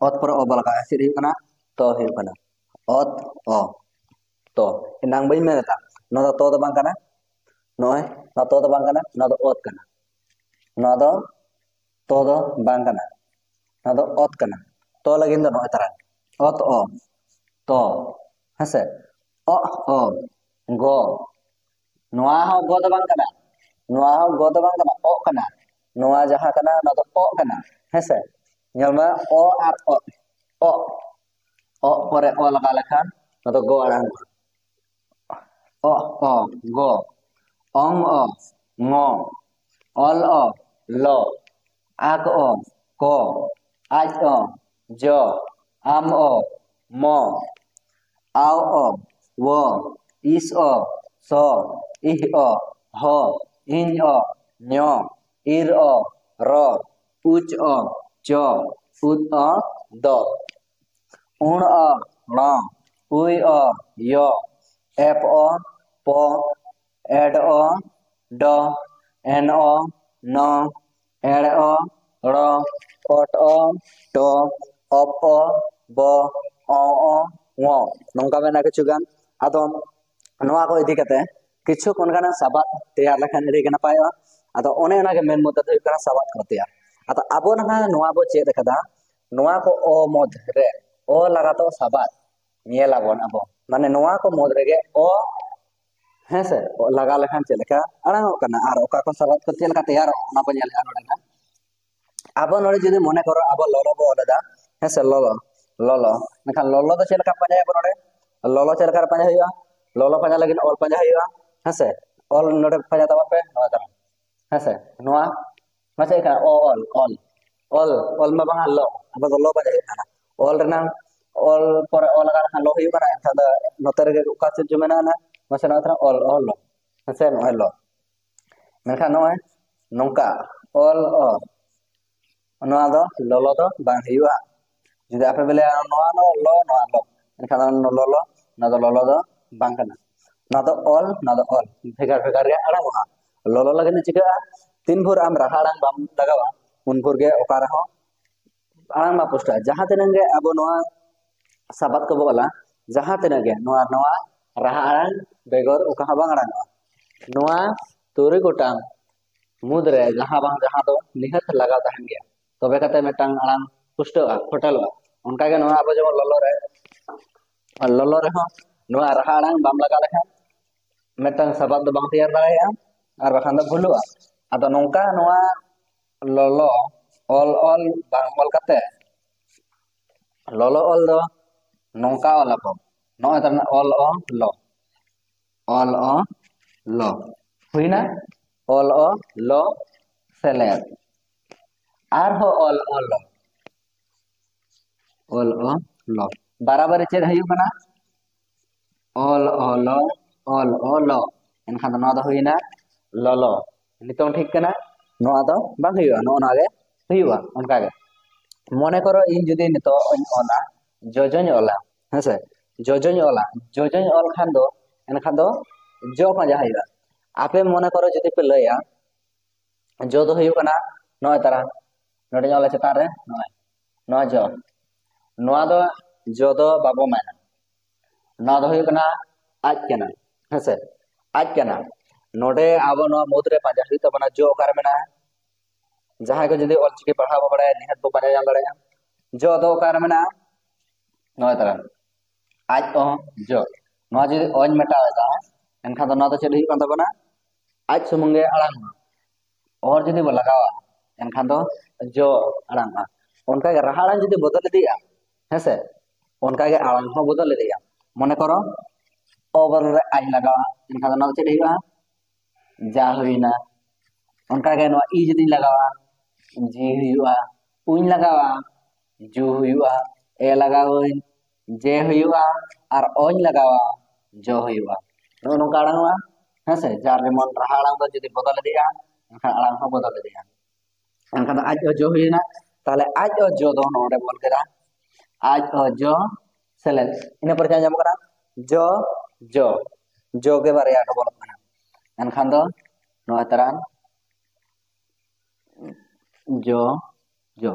ᱚᱛ ᱯᱚᱨᱮ ᱚ ᱵᱚ ᱞᱟᱜᱟᱜᱼᱟ, ᱪᱮᱫ ᱦᱩᱭᱩᱜ ᱠᱟᱱᱟ? ᱛᱚ ᱦᱩᱭᱩᱜ ᱠᱟᱱᱟ᱾ ᱚᱛ, ᱚ, ᱛᱚ᱾ ᱮᱱᱟᱝ ᱵᱟᱹᱧ ᱢᱮᱱ ᱮᱫᱟ, ᱱᱚᱣᱟ ᱫᱚ ᱛᱚ ᱫᱚ ᱵᱟᱝ ᱠᱟᱱᱟ, ᱱᱚᱜᱼᱚᱭ ᱱᱚᱣᱟ ᱛᱚ ᱫᱚ ᱵᱟᱝ ᱠᱟᱱᱟ, ᱱᱚᱣᱟ ᱫᱚ ᱚᱛ ᱠᱟᱱᱟ᱾ ᱱᱚᱣᱟ ᱫᱚ ᱛᱚ ᱫᱚ ᱵᱟᱝ ᱠᱟᱱᱟ, ᱱᱚᱣᱟ ᱫᱚ ᱚᱛ ᱠᱟᱱᱟ᱾ ᱛᱚ ᱞᱟᱹᱜᱤᱫ ᱫᱚ ᱱᱚᱜᱼᱚᱭ ᱛᱟᱨᱟᱝ ᱚᱛ ᱚ ᱛᱚ, ᱦᱮᱸᱥᱮ? ᱚ ᱚ ᱜᱚ, ᱱᱚᱣᱟ ᱦᱚᱸ ᱜᱚ ᱫᱚ ᱵᱟᱝ ᱠᱟᱱᱟ, ᱱᱚᱣᱟ ᱦᱚᱸ ᱜᱚ ᱫᱚ ᱵᱟᱝ ᱠᱟᱱᱟ, ᱚ ᱠᱟᱱᱟ᱾ ᱱᱚᱣᱟ ᱡᱟᱦᱟᱸ ᱠᱟᱱᱟ ᱱᱚᱣᱟ ᱫᱚ ᱚ ᱠᱟᱱᱟ, ᱦᱮᱸᱥᱮ? ᱧᱮᱞ ᱢᱮ ᱚ ᱟᱨ ᱚ, ᱚ, ᱚ ᱯᱚᱨᱮ ᱚ ᱞᱟᱜᱟᱣ ᱞᱮᱠᱷᱟᱱ ᱱᱚᱣᱟ ᱫᱚ ᱜᱚ ᱟᱲᱟᱝ᱾ ᱚ ᱚ ᱜᱚ, ᱚᱝ ᱚ ᱝᱚ, ᱚᱞ ᱚ ᱞᱚ, ᱟᱠ ᱚ ᱠᱚ, ᱟᱡ ᱚ ᱡᱚ, ᱟᱢ ᱚ ᱢᱚ, ᱟᱣ ᱚ ᱣᱚ, ᱤᱥ ᱚ ᱥᱚ, ᱤᱦ ᱚ ᱦᱚ, ᱤᱧ ᱚ ᱧᱚ, ᱤᱨ ᱚ ᱨᱚ, ᱩᱪ ᱚ ᱪᱚ, ᱩᱫ ᱚ ᱫᱚ, ᱩᱬ ᱚ ᱬᱚ, ᱩᱭ ᱚ ᱭᱚ, ᱮᱯ ᱚ ᱯᱚ, ᱮᱰ ᱚ ᱰᱚ, ᱮᱱ ᱚ ᱱᱚ, ᱮᱲ ᱚ ᱲᱚ, ᱚᱴ ᱚ ᱴᱚ, ᱚᱯ ᱚ ᱵᱚ, ᱚ ᱚ ᱣᱚ᱾ ᱱᱚᱝᱠᱟ ᱢᱮᱱᱟᱜᱼᱟ ᱠᱤᱪᱷᱩ ᱜᱟᱱ᱾ ᱟᱫᱚ ᱱᱚᱣᱟ ᱠᱚ ᱤᱫᱤ ᱠᱟᱛᱮ ᱠᱤᱪᱷᱩ ᱚᱱᱠᱟᱱᱟᱜ ᱥᱟᱵᱟᱫ ᱛᱮᱭᱟᱨ ᱞᱮᱠᱷᱟᱱ ᱟᱹᱰᱤ ᱜᱮ ᱱᱟᱯᱟᱭᱚᱜᱼᱟ᱾ ᱟᱫᱚ ᱚᱱᱮ ᱚᱱᱟᱜᱮ ᱢᱮᱱ ᱢᱩᱫᱽᱫᱟ ᱫᱚ ᱦᱩᱭᱩᱜ ᱠᱟᱱᱟ ᱥᱟᱵᱟᱫ ᱠᱚ ᱛᱮᱭᱟᱨ᱾ ᱟᱫᱚ ᱟᱵᱚ ᱱᱟᱦᱟᱜ ᱱᱚᱣᱟ ᱵᱚ ᱪᱮᱫ ᱟᱠᱟᱫᱟ, ᱱᱚᱣᱟ ᱠᱚ ᱚ ᱢᱚᱫᱽ ᱨᱮ ᱚ ᱞᱟᱜᱟᱛᱚ ᱥᱟᱵᱟᱫ ᱧᱮᱞ ᱟᱵᱚᱱ ᱟᱵᱚ, ᱢᱟᱱᱮ ᱱᱚᱣᱟ ᱠᱚ ᱢᱩᱫᱽ ᱨᱮᱜᱮ ᱚ, ᱦᱮᱸ ᱥᱮ, ᱞᱟᱜᱟᱣ ᱞᱮᱠᱷᱟᱱ ᱪᱮᱫ ᱞᱮᱠᱟ ᱟᱲᱟᱝ ᱚᱜ ᱠᱟᱱᱟ ᱟᱨ ᱚᱠᱟ ᱠᱚ ᱥᱟᱵᱟᱫ ᱠᱚ ᱪᱮᱫ ᱞᱮᱠᱟ ᱛᱮᱭᱟᱨᱚᱜᱼᱟ, ᱚᱱᱟ ᱵᱚᱱ ᱧᱮᱞᱮᱜᱼᱟ ᱱᱚᱰᱮ ᱱᱟᱜ᱾ ᱟᱵᱚ ᱱᱚᱰᱮ ᱡᱩᱫᱤ ᱢᱚᱱᱮ ᱠᱚᱨᱚ ᱟᱵᱚ ᱞᱚᱞᱚ ᱵᱚ ᱚᱞ ᱮᱫᱟ, ᱦᱮᱸ ᱥᱮ, ᱞᱚᱞᱚ, ᱞᱚᱞᱚ, ᱢᱮᱱᱠᱷᱟᱱ ᱞᱚᱞᱚ ᱫᱚ ᱪᱮᱫ ᱞᱮᱠᱟ ᱯᱟᱸᱡᱟᱭᱟᱵᱚ ᱱᱚᱰᱮ? ᱞᱚᱞᱚ ᱪᱮᱫ ᱞᱮᱠᱟ ᱨᱮ ᱯᱟᱸᱡᱟ ᱦᱩᱭᱩᱜᱼᱟ? ᱞᱚᱞᱚ ᱯᱟᱸᱡᱟ ᱞᱟᱹᱜᱤᱫ ᱚᱞ ᱯᱟᱸᱡᱟ ᱦᱩᱭᱩᱜᱼᱟ, ᱦᱮᱸ ᱥᱮ? ᱚᱞ ᱱᱚᱰᱮ ᱯᱟᱸᱡᱟ ᱛᱟᱵᱚᱱ ᱯᱮ, ᱱᱚᱣᱟ ᱛᱟᱵᱚᱱ, ᱦᱮᱸ ᱥᱮ? ᱱᱚᱣᱟ ᱢᱟᱥᱮ ᱠᱷᱟᱱ ᱚ ᱚᱞ, ᱚᱞ, ᱚᱞ, ᱚᱞ ᱢᱟ ᱵᱟᱝᱟ ᱞᱚ, ᱟᱵᱚ ᱫᱚ ᱞᱚ ᱯᱟᱸᱡᱟ ᱦᱩᱭᱩᱜ ᱠᱟᱱᱟ᱾ ᱚᱞ ᱨᱮᱱᱟᱜ, ᱚᱞ ᱯᱚᱨᱮ ᱚᱞ ᱟᱠᱟᱱ ᱠᱷᱟᱱ ᱞᱚ ᱦᱩᱭᱩᱜ ᱠᱟᱱᱟ, ᱮᱱᱠᱷᱟᱱ ᱫᱚ ᱱᱚᱛᱮ ᱨᱮᱜᱮ ᱚᱠᱟ ᱪᱮᱫ ᱪᱚ ᱢᱮᱱᱟᱜᱼᱟ ᱱᱟᱜ, ᱢᱟᱥᱮ ᱱᱚᱣᱟ ᱛᱟᱦᱮᱱᱟ ᱚᱞ, ᱚᱞ ᱞᱚ, ᱦᱮᱸ ᱥᱮ? ᱱᱚᱜᱼᱚᱭ ᱞᱚ᱾ ᱢᱮᱱᱠᱷᱟᱱ ᱱᱚᱜᱼᱚᱭ ᱱᱚᱝᱠᱟ ᱚᱞ ᱚ, ᱱᱚᱣᱟ ᱫᱚ ᱞᱚᱞᱚ ᱫᱚ ᱵᱟᱝ ᱦᱩᱭᱩᱜᱼᱟ᱾ ᱡᱩᱫᱤ ᱟᱯᱮ ᱯᱮ ᱞᱟᱹᱭᱟ ᱱᱚᱣᱟ ᱫᱚ ᱞᱚ, ᱱᱚᱣᱟ ᱞᱚ, ᱮᱱᱠᱷᱟᱱ ᱫᱚ ᱞᱚᱞᱚ, ᱱᱚᱣᱟ ᱫᱚ ᱞᱚᱞᱚ ᱫᱚ ᱵᱟᱝ ᱠᱟᱱᱟ᱾ ᱱᱚᱣᱟ ᱫᱚ ᱚᱞ, ᱱᱚᱣᱟ ᱫᱚ ᱚᱞ, ᱵᱷᱮᱜᱟᱨ ᱵᱷᱮᱜᱟᱨ ᱜᱮ ᱟᱲᱟᱝᱚᱜᱼᱟ᱾ ᱞᱚᱞᱚ ᱞᱟᱹᱜᱤᱫ ᱫᱚ ᱪᱤᱠᱟᱹᱜᱼᱟ? ᱛᱤᱱ ᱵᱷᱳᱨ ᱟᱢ ᱨᱟᱦᱟ ᱟᱲᱟᱝ ᱵᱟᱢ ᱞᱟᱜᱟᱣᱟ, ᱩᱱ ᱵᱷᱳᱨ ᱜᱮ ᱚᱠᱟ ᱨᱮᱦᱚᱸ ᱟᱲᱟᱝ ᱵᱟᱝ ᱯᱩᱥᱴᱟᱹᱜᱼᱟ᱾ ᱡᱟᱦᱟᱸ ᱛᱤᱱᱟᱹᱜ ᱜᱮ ᱟᱵᱚ ᱱᱚᱣᱟ ᱥᱟᱵᱟᱫ ᱠᱚᱵᱚ ᱚᱞᱟ, ᱡᱟᱦᱟᱸ ᱛᱤᱱᱟᱹᱜ ᱜᱮ ᱱᱚᱣᱟ, ᱱᱚᱣᱟ ᱨᱟᱦᱟ ᱟᱲᱟᱝ ᱵᱮᱜᱚᱨ ᱚᱠᱟ ᱦᱚᱸ ᱵᱟᱝ ᱟᱲᱟᱝᱚᱜᱼᱟ᱾ ᱱᱚᱣᱟ ᱛᱩᱨᱩᱭ ᱜᱚᱴᱟᱝ ᱢᱩᱫᱽᱨᱮ ᱡᱟᱦᱟᱸ ᱵᱟᱝ ᱡᱟᱦᱟᱸ ᱫᱚ ᱱᱤᱦᱟᱹᱛ ᱞᱟᱜᱟᱣ ᱛᱟᱦᱮᱱ ᱜᱮᱭᱟ, ᱛᱚᱵᱮ ᱠᱟᱛᱮ ᱢᱤᱫᱴᱟᱝ ᱟᱲᱟᱝ ᱯᱩᱥᱴᱟᱹᱜᱼᱟ, ᱯᱷᱚᱴᱮᱞᱚᱜᱼᱟ᱾ ᱚᱱᱠᱟᱜᱮ ᱱᱚᱣᱟ ᱟᱵᱚ ᱡᱮᱢᱚᱱ ᱞᱚᱞᱚ ᱨᱮ, ᱞᱚᱞᱚ ᱨᱮᱦᱚᱸ ᱱᱚᱣᱟ ᱨᱟᱦᱟ ᱟᱲᱟᱝ ᱵᱟᱢ ᱞᱟᱜᱟᱣ ᱞᱮᱠᱷᱟᱱ ᱢᱤᱫᱴᱟᱝ ᱥᱟᱵᱟᱫ ᱫᱚ ᱵᱟᱝ ᱛᱮᱭᱟᱨ ᱫᱟᱲᱮᱭᱟᱜᱼᱟ, ᱟᱨ ᱵᱟᱠᱷᱟᱱ ᱫᱚ ᱵᱷᱩᱞᱩᱜᱼᱟ᱾ ᱟᱫᱚ ᱱᱚᱝᱠᱟ ᱱᱚᱣᱟ ᱞᱚᱞᱚ ᱚᱞ ᱚᱞ ᱵᱟᱝ ᱚᱞ ᱠᱟᱛᱮ ᱞᱚᱞᱚ ᱚᱞ ᱫᱚ ᱱᱚᱝᱠᱟ ᱚᱞ ᱟᱠᱚ, ᱱᱚᱜᱼᱚᱭ ᱛᱟᱦᱚᱞᱮ ᱚᱞ ᱚ ᱞᱚ, ᱚᱞ ᱚ ᱞᱚ ᱦᱩᱭᱱᱟ, ᱚᱞ ᱚ ᱞᱚ ᱥᱮᱞᱮᱫ, ᱟᱨᱦᱚᱸ ᱚᱞ ᱚ ᱞᱚ, ᱚᱞ ᱚ ᱞᱚ, ᱵᱟᱨᱟᱵᱟᱨᱤ ᱪᱮᱫ ᱦᱩᱭᱩᱜ ᱠᱟᱱᱟ? ᱚᱞ ᱚ ᱞᱚ, ᱚᱞ ᱚ ᱞᱚ, ᱮᱱᱠᱷᱟᱱ ᱫᱚ ᱱᱚᱣᱟ ᱫᱚ ᱦᱩᱭᱱᱟ ᱞᱚᱞᱚ᱾ ᱱᱤᱛᱚᱝ ᱴᱷᱤᱠ ᱠᱟᱱᱟ? ᱱᱚᱣᱟ ᱫᱚ ᱵᱟᱝ ᱦᱩᱭᱩᱜᱼᱟ, ᱱᱚᱜᱼᱚ ᱱᱚᱣᱟ ᱜᱮ ᱦᱩᱭᱩᱜᱼᱟ᱾ ᱚᱱᱠᱟ ᱜᱮ ᱢᱚᱱᱮ ᱠᱚᱨᱚ ᱤᱧ ᱡᱩᱫᱤ ᱱᱤᱛᱚᱜ ᱤᱧ ᱚᱞᱟ, ᱡᱚᱡᱚᱧ ᱚᱞᱟ, ᱦᱮᱸᱥᱮ, ᱡᱚᱡᱚᱧ ᱚᱞᱟ, ᱡᱚᱡᱚᱧ ᱚᱞ ᱠᱷᱟᱱ ᱫᱚ ᱮᱱᱠᱷᱟᱱ ᱫᱚ ᱡᱚ ᱯᱟᱸᱡᱟ ᱦᱩᱭᱩᱜᱼᱟ᱾ ᱟᱯᱮ ᱢᱚᱱᱮ ᱠᱚᱨᱚ ᱡᱩᱫᱤ ᱯᱮ ᱞᱟᱹᱭᱟ, ᱡᱚ ᱫᱚ ᱦᱩᱭᱩᱜ ᱠᱟᱱᱟ ᱱᱚᱜᱼᱚᱭ ᱛᱟᱨᱟ, ᱱᱚᱰᱮᱧ ᱚᱞᱟ ᱪᱮᱛᱟᱱ ᱨᱮ, ᱱᱚᱜᱼᱚᱭ ᱱᱚᱣᱟ ᱡᱚ, ᱱᱚᱣᱟ ᱫᱚ ᱡᱚ ᱫᱚ ᱵᱟᱵᱚ ᱢᱮᱱᱟ, ᱱᱚᱣᱟ ᱫᱚ ᱦᱩᱭᱩᱜ ᱠᱟᱱᱟ ᱟᱡ ᱠᱟᱱᱟ, ᱦᱮᱸᱥᱮ, ᱟᱡ ᱠᱟᱱᱟ᱾ ᱱᱚᱰᱮ ᱟᱵᱚ ᱱᱚᱣᱟ ᱢᱩᱫᱽ ᱨᱮ ᱯᱟᱸᱡᱟ ᱦᱩᱭᱩᱜ ᱛᱟᱵᱚᱱᱟ ᱡᱚ ᱚᱠᱟᱨᱮ ᱢᱮᱱᱟᱜᱼᱟ᱾ ᱡᱟᱦᱟᱸᱭ ᱠᱚ ᱡᱩᱫᱤ ᱚᱞᱪᱤᱠᱤ ᱯᱟᱲᱦᱟᱣ ᱵᱚ ᱵᱟᱲᱟᱭᱟ, ᱱᱤᱦᱟᱹᱛ ᱵᱚ ᱯᱟᱸᱡᱟ ᱧᱟᱢ ᱫᱟᱲᱮᱭᱟᱜᱼᱟ ᱡᱚ ᱫᱚ ᱚᱠᱟᱨᱮ ᱢᱮᱱᱟᱜᱼᱟ᱾ ᱱᱚᱣᱟ ᱛᱟᱨᱟ ᱟᱡ ᱚ ᱡᱚ, ᱱᱚᱣᱟ ᱡᱩᱫᱤ ᱚᱧ ᱢᱮᱴᱟᱣ ᱮᱫᱟ, ᱮᱱᱠᱷᱟᱱ ᱫᱚ ᱱᱚᱣᱟ ᱫᱚ ᱪᱮᱫ ᱦᱩᱭᱩᱜ ᱠᱟᱱ ᱛᱟᱵᱚᱱᱟ? ᱟᱡ ᱥᱩᱢᱩᱝ ᱜᱮ ᱟᱲᱟᱝ ᱢᱟ᱾ ᱚᱨ ᱡᱩᱫᱤ ᱵᱚ ᱞᱟᱜᱟᱣᱟ, ᱮᱱᱠᱷᱟᱱ ᱫᱚ ᱡᱚ ᱟᱲᱟᱝ ᱢᱟ᱾ ᱚᱱᱠᱟᱜᱮ ᱨᱟᱦᱟ ᱟᱲᱟᱝ ᱡᱩᱫᱤ ᱵᱚᱫᱚᱞ ᱤᱫᱤᱜᱼᱟ, ᱦᱮᱸᱥᱮ, ᱚᱱᱠᱟᱜᱮ ᱟᱲᱟᱝ ᱦᱚᱸ ᱵᱚᱫᱚᱞ ᱤᱫᱤᱜᱼᱟ᱾ ᱢᱚᱱᱮ ᱠᱚᱨᱚ ᱚ ᱵᱚᱫᱚᱞ ᱨᱮ ᱟᱡ ᱞᱟᱜᱟᱣᱟ, ᱮᱱᱠᱷᱟᱱ ᱫᱚ ᱱᱚᱣᱟ ᱫᱚ ᱪᱮᱫ ᱦᱩᱭᱩᱜᱼᱟ? ᱡᱟ ᱦᱩᱭᱱᱟ᱾ ᱚᱱᱠᱟᱜᱮ ᱱᱚᱣᱟ ᱤ ᱡᱩᱫᱤᱧ ᱞᱟᱜᱟᱣᱟ, ᱡᱤ ᱦᱩᱭᱩᱜᱼᱟ᱾ ᱩᱧ ᱞᱟᱜᱟᱣᱟ, ᱡᱩ ᱦᱩᱭᱩᱜᱼᱟ᱾ ᱮ ᱞᱟᱜᱟᱣᱟᱹᱧ, ᱡᱮ ᱦᱩᱭᱩᱜᱼᱟ᱾ ᱟᱨ ᱚᱧ ᱞᱟᱜᱟᱣᱟ, ᱡᱚ ᱦᱩᱭᱩᱜᱼᱟ᱾ ᱱᱚᱜᱼᱚ ᱱᱚᱝᱠᱟ ᱟᱲᱟᱝᱚᱜᱼᱟ, ᱦᱮᱸᱥᱮ᱾ ᱡᱟᱨ ᱡᱮᱢᱚᱱ ᱨᱟᱦᱟ ᱟᱲᱟᱝ ᱫᱚ ᱡᱩᱫᱤ ᱵᱚᱫᱚᱞ ᱤᱫᱤᱜᱼᱟ, ᱮᱱᱠᱷᱟᱱ ᱟᱲᱟᱝ ᱦᱚᱸ ᱵᱚᱫᱚᱞ ᱤᱫᱤᱜᱼᱟ᱾ ᱮᱱᱠᱷᱟᱱ ᱫᱚ ᱟᱡ ᱚ ᱡᱚ ᱦᱩᱭᱮᱱᱟ᱾ ᱛᱟᱦᱚᱞᱮ ᱟᱡ ᱚ ᱡᱚ ᱫᱚ ᱱᱚᱰᱮ ᱵᱚᱱ ᱚᱞ ᱠᱮᱫᱟ, ᱟᱡ ᱚ ᱡᱚ ᱥᱮᱞᱮᱫ᱾ ᱤᱱᱟᱹ ᱯᱚᱨᱮ ᱪᱮᱫ ᱧᱟᱢᱚᱜ ᱠᱟᱱᱟ? ᱡᱚ, ᱡᱚ, ᱡᱚ ᱜᱮ ᱵᱟᱨᱭᱟ ᱰᱚᱵᱚᱞᱚᱜ ᱠᱟᱱᱟ᱾ ᱮᱱᱠᱷᱟᱱ ᱫᱚ ᱱᱚᱣᱟ ᱛᱟᱨᱟ ᱡᱚ, ᱡᱚ,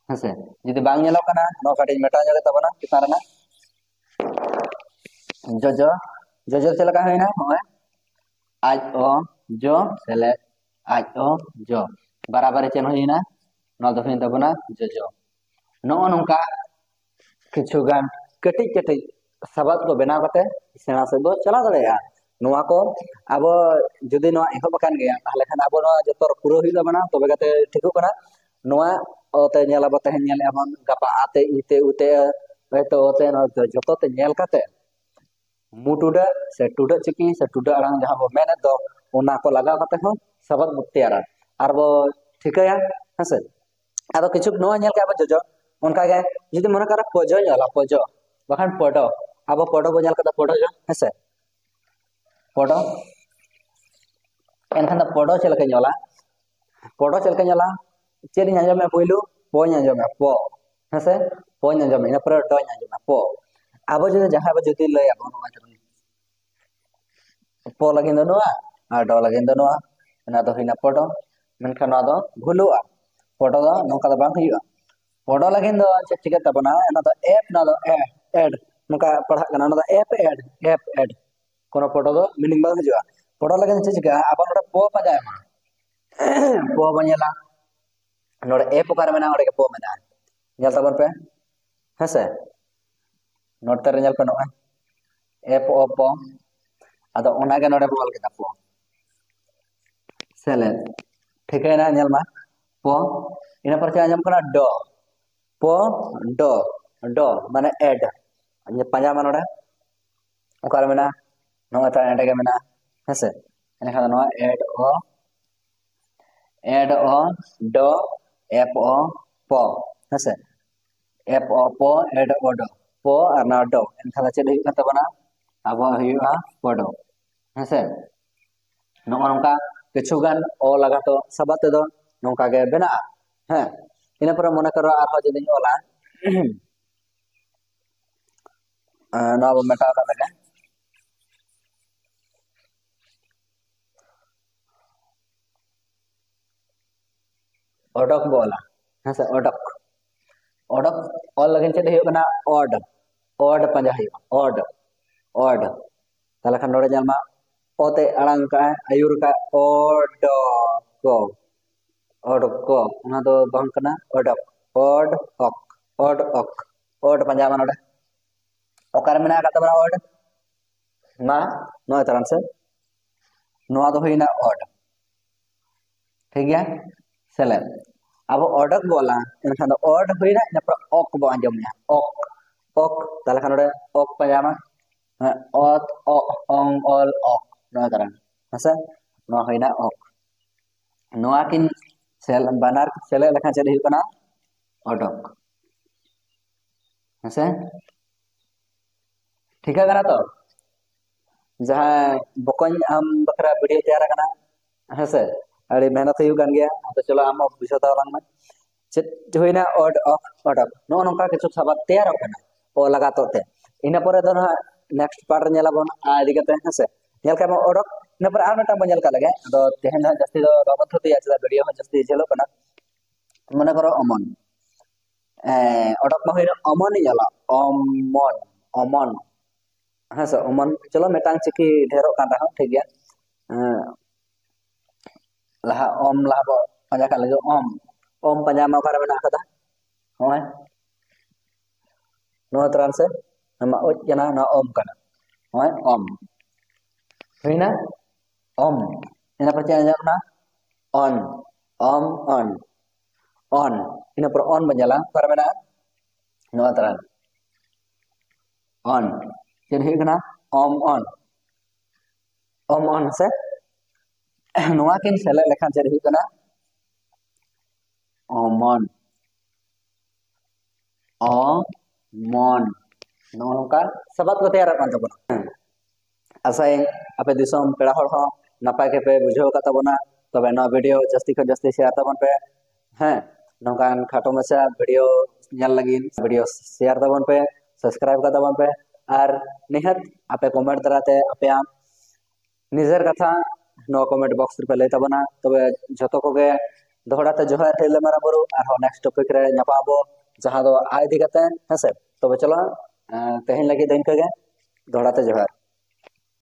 ᱦᱮᱸᱥᱮ᱾ ᱡᱩᱫᱤ ᱵᱟᱝ ᱧᱮᱞᱚᱜ ᱠᱟᱱᱟ, ᱱᱚᱣᱟ ᱠᱟᱹᱴᱤᱡ ᱢᱮᱴᱟᱣ ᱧᱚᱜ ᱜᱮ ᱛᱟᱵᱚᱱᱟ ᱪᱮᱛᱟᱱ ᱨᱮᱱᱟᱜ ᱡᱚᱡᱚ᱾ ᱡᱚᱡᱚ ᱪᱮᱫ ᱞᱮᱠᱟ ᱦᱩᱭᱱᱟ? ᱱᱚᱜᱼᱚᱭ ᱟᱡ ᱚ ᱡᱚ ᱥᱮᱞᱮᱫ ᱟᱡ ᱚ ᱡᱚ, ᱵᱟᱨᱟᱵᱟᱨᱤ ᱪᱮᱫ ᱦᱩᱭᱱᱟ? ᱱᱚᱣᱟ ᱫᱚ ᱦᱩᱭᱮᱱ ᱛᱟᱵᱚᱱᱟ ᱡᱚᱡᱚ᱾ ᱱᱚᱜᱼᱚ ᱱᱚᱝᱠᱟ ᱠᱤᱪᱷᱩ ᱜᱟᱱ ᱠᱟᱹᱴᱤᱡ ᱠᱟᱹᱴᱤᱡ ᱥᱟᱵᱟᱫ ᱠᱚ ᱵᱮᱱᱟᱣ ᱠᱟᱛᱮ ᱥᱮᱬᱟ ᱥᱮᱫ ᱵᱚ ᱪᱟᱞᱟᱣ ᱫᱟᱲᱮᱭᱟᱜᱼᱟ᱾ ᱱᱚᱣᱟ ᱠᱚ ᱟᱵᱚ ᱡᱩᱫᱤ ᱱᱚᱣᱟ ᱮᱦᱚᱵ ᱟᱠᱟᱱ ᱜᱮᱭᱟ, ᱛᱟᱦᱚᱞᱮ ᱠᱷᱟᱱ ᱟᱵᱚ ᱱᱚᱣᱟ ᱡᱚᱛᱚ ᱯᱩᱨᱟᱹᱣ ᱦᱩᱭᱩᱜ ᱛᱟᱵᱚᱱᱟ, ᱛᱚᱵᱮ ᱠᱟᱛᱮ ᱴᱷᱤᱠᱚᱜ ᱠᱟᱱᱟ᱾ ᱱᱚᱣᱟ ᱚ ᱛᱮ ᱧᱮᱞ ᱟᱵᱚ, ᱛᱮᱦᱮᱧ ᱧᱮᱞᱮᱜᱼᱟ ᱵᱚᱱ, ᱜᱟᱯᱟ ᱟ ᱛᱮ, ᱤ ᱛᱮ, ᱩ ᱛᱮ, ᱟᱹ, ᱦᱚᱭᱛᱳ ᱚ ᱛᱮ, ᱱᱚᱣᱟ ᱡᱚᱛᱚ ᱛᱮ ᱧᱮᱞ ᱠᱟᱛᱮ ᱢᱩ ᱴᱩᱰᱟᱹᱜ ᱥᱮ ᱴᱩᱰᱟᱹᱜ ᱪᱤᱠᱤ ᱥᱮ ᱴᱩᱰᱟᱹᱜ ᱟᱲᱟᱝ ᱡᱟᱦᱟᱸ ᱵᱚ ᱢᱮᱱᱮᱫ ᱫᱚ, ᱚᱱᱟ ᱠᱚ ᱞᱟᱜᱟᱣ ᱠᱟᱛᱮ ᱦᱚᱸ ᱥᱟᱵᱟᱫ ᱵᱚ ᱛᱮᱭᱟᱨᱟ ᱟᱨ ᱵᱚ ᱴᱷᱤᱠᱟᱹᱭᱟ, ᱦᱮᱸᱥᱮ᱾ ᱟᱫᱚ ᱠᱤᱪᱷᱩ ᱱᱚᱣᱟ ᱧᱮᱞ ᱠᱮᱜᱼᱟ ᱵᱚ ᱡᱚᱡᱚ, ᱚᱱᱠᱟᱜᱮ ᱡᱩᱫᱤ ᱢᱚᱱᱮ ᱠᱟᱜ ᱯᱚᱡᱚᱧ ᱚᱞᱟ, ᱯᱚᱡᱚ, ᱵᱟᱠᱷᱟᱱ ᱯᱚᱰᱚ, ᱟᱵᱚ ᱯᱚᱰᱚ ᱵᱚ ᱧᱮᱞ ᱠᱟᱫᱟ, ᱯᱚᱰᱚ ᱡᱚ, ᱦᱮᱸᱥᱮ, ᱯᱚᱰᱚ᱾ ᱮᱱᱠᱷᱟᱱ ᱫᱚ ᱯᱚᱰᱚ ᱪᱮᱫ ᱞᱮᱠᱟᱧ ᱚᱞᱟ? ᱯᱚᱰᱚ ᱪᱮᱫ ᱞᱮᱠᱟᱧ ᱚᱞᱟ? ᱪᱮᱫ ᱤᱧ ᱟᱸᱡᱚᱢᱮᱜᱼᱟ? ᱯᱳᱭᱞᱳ ᱯᱚᱧ ᱟᱸᱡᱚᱢᱮᱜᱼᱟ, ᱯᱚ, ᱦᱮᱸᱥᱮ, ᱯᱚᱧ ᱟᱸᱡᱚᱢᱮᱜᱼᱟ, ᱤᱱᱟᱹ ᱯᱚᱨᱮ ᱰᱚᱧ ᱟᱸᱡᱚᱢᱮᱜᱼᱟ, ᱯᱚ᱾ ᱟᱵᱚ ᱡᱩᱫᱤ ᱡᱟᱦᱟᱸᱭ ᱵᱚ ᱡᱩᱫᱤ ᱞᱟᱹᱭ ᱟᱵᱚ ᱱᱚᱣᱟ ᱯᱚ ᱞᱟᱹᱜᱤᱫ ᱫᱚ ᱱᱚᱣᱟ ᱟᱨ ᱰᱚ ᱞᱟᱹᱜᱤᱫ ᱫᱚ ᱱᱚᱣᱟ, ᱚᱱᱟ ᱫᱚ ᱦᱩᱭᱱᱟ ᱯᱚᱰᱚ᱾ ᱢᱮᱱᱠᱷᱟᱱ ᱱᱚᱣᱟ ᱫᱚ ᱵᱷᱩᱞᱩᱜᱼᱟ, ᱯᱚᱰᱚ ᱫᱚ ᱱᱚᱝᱠᱟ ᱫᱚ ᱵᱟᱝ ᱦᱩᱭᱩᱜᱼᱟ᱾ ᱯᱚᱰᱚ ᱞᱟᱹᱜᱤᱫ ᱫᱚ ᱪᱮᱫ ᱪᱤᱠᱟᱹᱜ ᱛᱟᱵᱚᱱᱟ? ᱚᱱᱟ ᱫᱚ ᱮᱯ, ᱱᱚᱣᱟ ᱫᱚ ᱮ, ᱮᱰ, ᱱᱚᱝᱠᱟ ᱯᱟᱲᱦᱟᱜ ᱠᱟᱱᱟ, ᱚᱱᱟ ᱫᱚ ᱮᱯ ᱮᱰ, ᱮᱯ ᱮᱰ, ᱠᱳᱱᱳ ᱯᱚᱰᱚ ᱫᱚ ᱢᱤᱱᱤᱝ ᱵᱟᱝ ᱦᱤᱡᱩᱜᱼᱟ᱾ ᱯᱚᱰᱚ ᱞᱟᱹᱜᱤᱫ ᱫᱚ ᱪᱮᱫ ᱪᱤᱠᱟᱹᱜᱼᱟ? ᱟᱵᱚ ᱱᱚᱰᱮ ᱯᱚ ᱯᱟᱸᱡᱟᱭ ᱢᱟ, ᱯᱚ ᱵᱚᱱ ᱧᱮᱞᱟ, ᱱᱚᱰᱮ ᱮᱯ ᱚᱠᱟᱨᱮ ᱢᱮᱱᱟᱜᱼᱟ? ᱚᱸᱰᱮ ᱜᱮ ᱯᱚ ᱢᱮᱱᱟᱜᱼᱟ, ᱧᱮᱞ ᱛᱟᱵᱚᱱ ᱯᱮ, ᱦᱮᱸᱥᱮ᱾ ᱱᱚᱛᱮ ᱨᱮ ᱧᱮᱞ ᱯᱮ, ᱱᱚᱜᱼᱚᱭ ᱮᱯ ᱚ ᱯᱚ, ᱟᱫᱚ ᱚᱱᱟᱜᱮ ᱱᱚᱰᱮ ᱵᱚ ᱚᱞ ᱠᱮᱫᱟ ᱯᱚ, ᱥᱮᱞᱮᱫ, ᱴᱷᱤᱠᱟᱹᱭᱮᱱᱟ? ᱧᱮᱞ ᱢᱟ, ᱯᱚ, ᱤᱱᱟᱹ ᱯᱚᱨᱮ ᱪᱮᱫ ᱟᱸᱡᱚᱢ ᱠᱟᱱᱟ? ᱰᱚ, ᱯᱚ, ᱰᱚ, ᱰᱚ ᱢᱟᱱᱮ ᱮᱰ᱾ ᱯᱟᱸᱡᱟ ᱢᱟ ᱱᱚᱰᱮ, ᱚᱠᱟᱨᱮ ᱢᱮᱱᱟᱜᱼᱟ? ᱱᱚᱜᱼᱚᱭ ᱛᱚ ᱮᱸᱰᱮ ᱜᱮ ᱢᱮᱱᱟᱜᱼᱟ, ᱦᱮᱸᱥᱮ᱾ ᱮᱱᱠᱷᱟᱱ ᱫᱚ ᱱᱚᱣᱟ ᱮᱰ ᱚ, ᱮᱰ ᱚ, ᱰᱚ, ᱮᱯ ᱚ, ᱯᱚ, ᱦᱮᱸᱥᱮ᱾ ᱮᱯ ᱚ, ᱯᱚ, ᱮᱰ ᱚ, ᱰᱚ, ᱯᱚ ᱟᱨ ᱱᱚᱣᱟ ᱰᱚ, ᱮᱱᱠᱷᱟᱱ ᱫᱚ ᱪᱮᱫ ᱦᱩᱭᱩᱜ ᱠᱟᱱ ᱛᱟᱵᱚᱱᱟ? ᱟᱵᱚᱣᱟᱜ ᱦᱩᱭᱩᱜᱼᱟ ᱯᱚᱰᱚ, ᱦᱮᱸᱥᱮ᱾ ᱱᱚᱜᱼᱚ ᱱᱚᱝᱠᱟ ᱠᱤᱪᱷᱩ ᱜᱟᱱ ᱚ ᱞᱟᱜᱟᱛ ᱥᱟᱵᱟᱫ ᱛᱮᱫᱚ ᱱᱚᱝᱠᱟ ᱜᱮ ᱵᱮᱱᱟᱜᱼᱟ᱾ ᱦᱮᱸ, ᱤᱱᱟᱹ ᱯᱚᱨᱮ ᱢᱚᱱᱮ ᱠᱚᱨᱚ ᱟᱨᱦᱚᱸ ᱡᱩᱫᱤᱧ ᱚᱞᱟ, ᱮᱸ, ᱱᱚᱣᱟ ᱵᱚᱱ ᱢᱮᱴᱟᱣ ᱠᱟᱜ ᱞᱮᱜᱮ᱾ ᱚᱰᱚᱠ ᱵᱚ ᱚᱞᱟ, ᱦᱮᱸ ᱥᱮ, ᱚᱰᱚᱠ᱾ ᱚᱰᱚᱠ ᱚᱞ ᱞᱟᱹᱜᱤᱫ ᱪᱮᱫ ᱦᱩᱭᱩᱜ ᱠᱟᱱᱟ? ᱚᱰ, ᱚᱰ ᱯᱟᱸᱡᱟ ᱦᱩᱭᱩᱜᱼᱟ, ᱚᱰ, ᱚᱰ᱾ ᱛᱟᱦᱚᱞᱮ ᱠᱷᱟᱱ ᱱᱚᱰᱮ ᱧᱮᱞ ᱢᱟ, ᱚ ᱛᱮ ᱟᱲᱟᱝ ᱠᱟᱜᱼᱟ, ᱟᱹᱭᱩᱨ ᱠᱟᱜᱼᱟ, ᱚᱰᱚᱠ ᱠᱚ, ᱚᱰᱚᱠ ᱠᱚ, ᱚᱱᱟ ᱫᱚ ᱵᱟᱝ ᱠᱟᱱᱟ, ᱚᱰᱚᱠ, ᱚᱰ ᱚᱠ, ᱚᱰ ᱚᱠ, ᱚᱰ ᱯᱟᱸᱡᱟ ᱢᱟ ᱱᱚᱰᱮ᱾ ᱚᱠᱟᱨᱮ ᱢᱮᱱᱟᱜ ᱟᱠᱟᱫ ᱛᱟᱵᱚᱱᱟ ᱚᱰ? ᱢᱟ ᱱᱚᱜᱼᱚᱭ ᱛᱟᱲᱟᱢ ᱥᱮ, ᱱᱚᱣᱟ ᱫᱚ ᱦᱩᱭᱱᱟ ᱚᱰ᱾ ᱴᱷᱤᱠ ᱜᱮᱭᱟ, ᱥᱮᱞᱮᱫ᱾ ᱟᱵᱚ ᱚᱰᱚᱠ ᱵᱚᱞᱟ, ᱮᱱᱠᱷᱟᱱ ᱫᱚ ᱚᱰ ᱦᱩᱭᱱᱟ, ᱤᱱᱟᱹ ᱯᱚᱨᱮ ᱚᱠ ᱵᱚ ᱟᱸᱡᱚᱢ ᱧᱟᱢᱟ, ᱚᱠ, ᱚᱠ᱾ ᱛᱟᱦᱚᱞᱮ ᱠᱷᱟᱱ ᱱᱚᱰᱮ ᱚᱠ ᱯᱟᱸᱡᱟᱢᱟ, ᱦᱮᱸ, ᱚᱛ, ᱚᱜ, ᱚᱝ, ᱚᱞ, ᱚᱠ, ᱱᱚᱣᱟ ᱠᱟᱱᱟ᱾ ᱦᱮᱸᱥᱮ? ᱱᱚᱣᱟ ᱦᱩᱭᱱᱟ ᱚᱠ᱾ ᱱᱚᱣᱟ ᱠᱤᱱ ᱥᱮᱞ-, ᱵᱟᱱᱟᱨ ᱥᱮᱞᱮᱫ ᱞᱮᱠᱷᱟᱱ ᱪᱮᱫ ᱦᱩᱭᱩᱜ ᱠᱟᱱᱟ? ᱚᱰᱚᱠ᱾ ᱦᱮᱸᱥᱮ? ᱴᱷᱤᱠᱟᱹᱜ ᱠᱟᱱᱟ ᱛᱚ? ᱡᱟᱦᱟᱸ ᱵᱚᱠᱚᱧ ᱟᱢ ᱵᱟᱠᱷᱨᱟ ᱵᱷᱤᱰᱤᱭᱳ ᱛᱮᱭᱟᱨ ᱟᱠᱟᱱᱟ, ᱦᱮᱸᱥᱮ? ᱟᱹᱰᱤ ᱢᱮᱦᱱᱚᱛ ᱦᱩᱭᱩᱜ ᱠᱟᱱ ᱜᱮᱭᱟ᱾ ᱟᱫᱚ ᱪᱚᱞᱚ, ᱟᱢ ᱦᱚᱸ ᱵᱩᱡᱷᱟᱹᱣ ᱛᱟᱞᱟᱝ ᱢᱮ᱾ ᱪᱮᱫ ᱦᱩᱭᱱᱟ? ᱚᱰ ᱚᱠ ᱚᱰᱚᱠ᱾ ᱱᱚᱜᱼᱚ ᱱᱚᱝᱠᱟ ᱠᱤᱪᱷᱩ ᱥᱟᱵᱟᱫ ᱛᱮᱭᱟᱨᱚᱜ ᱠᱟᱱᱟ ᱚ ᱞᱟᱜᱟᱛᱚᱜ ᱛᱮ᱾ ᱤᱱᱟᱹ ᱯᱚᱨᱮ ᱫᱚ ᱱᱟᱦᱟᱜ ᱱᱮᱠᱥᱴ ᱯᱟᱨᱴ ᱨᱮ ᱧᱮᱞᱟᱵᱚᱱ ᱟ ᱤᱫᱤ ᱠᱟᱛᱮ, ᱦᱮᱸᱥᱮ? ᱧᱮᱞ ᱠᱟᱜ ᱵᱚᱱ ᱚᱰᱚᱠ, ᱤᱱᱟᱹ ᱯᱚᱨᱮ ᱟᱨ ᱢᱤᱫᱴᱟᱝ ᱵᱚᱱ ᱧᱮᱞ ᱠᱟᱜ ᱞᱮᱜᱮ᱾ ᱟᱫᱚ ᱛᱮᱦᱮᱧ ᱫᱚ ᱦᱟᱸᱜ ᱡᱟᱹᱥᱛᱤ ᱫᱚ ᱵᱟᱵᱚᱱ ᱛᱷᱩᱛᱤᱭᱟ, ᱪᱮᱫᱟᱜ ᱵᱷᱤᱰᱤᱭᱳ ᱦᱚᱸ ᱡᱟᱹᱥᱛᱤ ᱡᱷᱟᱹᱞᱚᱜ ᱠᱟᱱᱟ᱾ ᱢᱚᱱᱮ ᱠᱚᱨᱚ ᱚᱢᱚᱱ, ᱮᱸ, ᱚᱰᱚᱠ ᱢᱟ ᱦᱩᱭᱱᱟ ᱚᱢᱚᱱ ᱤᱧ ᱚᱞᱟ, ᱚᱢᱚᱱ, ᱚᱢᱚᱱ, ᱦᱮᱸ ᱥᱮ, ᱚᱢᱚᱱ᱾ ᱪᱚᱞᱚ, ᱢᱤᱫᱴᱟᱝ ᱪᱤᱠᱤ ᱰᱷᱮᱨᱚᱜ ᱠᱟᱱ ᱨᱮᱦᱚᱸ ᱴᱷᱤᱠ ᱜᱮᱭᱟ᱾ ᱮᱸ, ᱞᱟᱦᱟ ᱚᱢ ᱞᱟᱦᱟ ᱵᱚ ᱯᱟᱸᱡᱟ ᱠᱟᱜ ᱞᱮᱜᱮ, ᱚᱢ, ᱚᱢ ᱯᱟᱸᱡᱟ ᱢᱟ ᱚᱠᱟᱨᱮ ᱢᱮᱱᱟᱜ ᱟᱠᱟᱫᱟ? ᱱᱚᱜᱼᱚᱭ ᱱᱚᱣᱟ ᱛᱟᱲᱟᱢ ᱥᱮ, ᱱᱚᱣᱟ ᱢᱟ ᱚᱡ ᱠᱟᱱᱟ, ᱱᱚᱣᱟ ᱚᱢ ᱠᱟᱱᱟ᱾ ᱱᱚᱜᱼᱚᱭ ᱚᱢ ᱦᱩᱭᱱᱟ, ᱚᱢ᱾ ᱤᱱᱟᱹ ᱯᱚᱨᱮ ᱪᱮᱫ ᱟᱸᱡᱚᱢᱚᱜ ᱠᱟᱱᱟ? ᱚᱱ, ᱚᱢ, ᱚᱱ, ᱚᱱ᱾ ᱤᱱᱟᱹ ᱯᱚᱨᱮ ᱚᱱ ᱵᱚᱱ ᱧᱮᱞᱟ, ᱚᱠᱟᱨᱮ ᱢᱮᱱᱟᱜᱼᱟ? ᱱᱚᱣᱟ ᱛᱟᱲᱟᱢ, ᱚᱱ᱾ ᱪᱮᱫ ᱦᱩᱭᱩᱜ ᱠᱟᱱᱟ? ᱚᱢ ᱚᱱ, ᱚᱢ ᱚᱱ ᱥᱮ᱾ ᱱᱚᱣᱟ ᱠᱤᱱ ᱥᱮᱞᱮᱫ ᱞᱮᱠᱷᱟᱱ ᱪᱮᱫ ᱦᱩᱭᱩᱜ ᱠᱟᱱᱟ? ᱚᱢᱚᱱ, ᱚᱢᱚᱱ᱾ ᱱᱚᱜᱼᱚ ᱱᱚᱝᱠᱟ ᱥᱟᱵᱟᱫ ᱠᱚ ᱛᱮᱭᱟᱨᱚᱜ ᱠᱟᱱ ᱛᱟᱵᱚᱱᱟ᱾ ᱦᱮᱸ, ᱟᱥᱟᱭᱟᱹᱧ ᱟᱯᱮ ᱫᱤᱥᱚᱢ ᱯᱮᱲᱟ ᱦᱚᱲ ᱦᱚᱸ ᱱᱟᱯᱟᱭ ᱜᱮᱯᱮ ᱵᱩᱡᱷᱟᱹᱣ ᱟᱠᱟᱫ ᱛᱟᱵᱚᱱᱟ᱾ ᱛᱚᱵᱮ ᱱᱚᱣᱟ ᱵᱷᱤᱰᱤᱭᱳ ᱡᱟᱹᱥᱛᱤ ᱠᱷᱚᱱ ᱡᱟᱹᱥᱛᱤ ᱥᱮᱭᱟᱨ ᱛᱟᱵᱚᱱ ᱯᱮ᱾ ᱦᱮᱸ, ᱱᱚᱝᱠᱟᱱ ᱠᱷᱟᱴᱚ ᱢᱟᱪᱷᱟ ᱵᱷᱤᱰᱤᱭᱳ ᱧᱮᱞ ᱞᱟᱹᱜᱤᱫ ᱵᱷᱤᱰᱤᱭᱳ ᱥᱮᱭᱟᱨ ᱛᱟᱵᱚᱱ ᱯᱮ, ᱥᱟᱵᱥᱠᱨᱟᱭᱤᱵ ᱠᱟᱛᱟ ᱵᱚᱱ ᱯᱮ, ᱟᱨ ᱱᱤᱦᱟᱹᱛ ᱟᱯᱮ ᱠᱚᱢᱮᱱᱴ ᱫᱟᱨᱟᱭ ᱛᱮ ᱟᱯᱮᱭᱟᱜ ᱱᱤᱡᱮᱨ ᱠᱟᱛᱷᱟ ᱱᱚᱣᱟ ᱠᱚᱢᱮᱱᱴ ᱵᱚᱠᱥ ᱨᱮᱯᱮ ᱞᱟᱹᱭ ᱛᱟᱵᱚᱱᱟ᱾ ᱛᱚᱵᱮ ᱡᱷᱚᱛᱚ ᱠᱚᱜᱮ ᱫᱚᱦᱲᱟ ᱛᱮ ᱡᱚᱦᱟᱨ, ᱛᱤᱨᱞᱟᱹ ᱢᱟᱨᱟᱝ ᱵᱩᱨᱩ, ᱟᱨᱦᱚᱸ ᱱᱮᱠᱥᱴ ᱴᱚᱯᱤᱠ ᱨᱮ ᱧᱟᱯᱟᱢ ᱟᱵᱚ, ᱡᱟᱦᱟᱸ ᱫᱚ ᱟ ᱤᱫᱤ ᱠᱟᱛᱮ, ᱦᱮᱸᱥᱮ? ᱛᱚᱵᱮ ᱪᱚᱞᱚ, ᱮᱸ, ᱛᱮᱦᱮᱧ ᱞᱟᱹᱜᱤᱫ ᱫᱚ ᱤᱱᱠᱟᱹ ᱜᱮ, ᱫᱚᱦᱲᱟ ᱛᱮ ᱡᱚᱦᱟᱨ᱾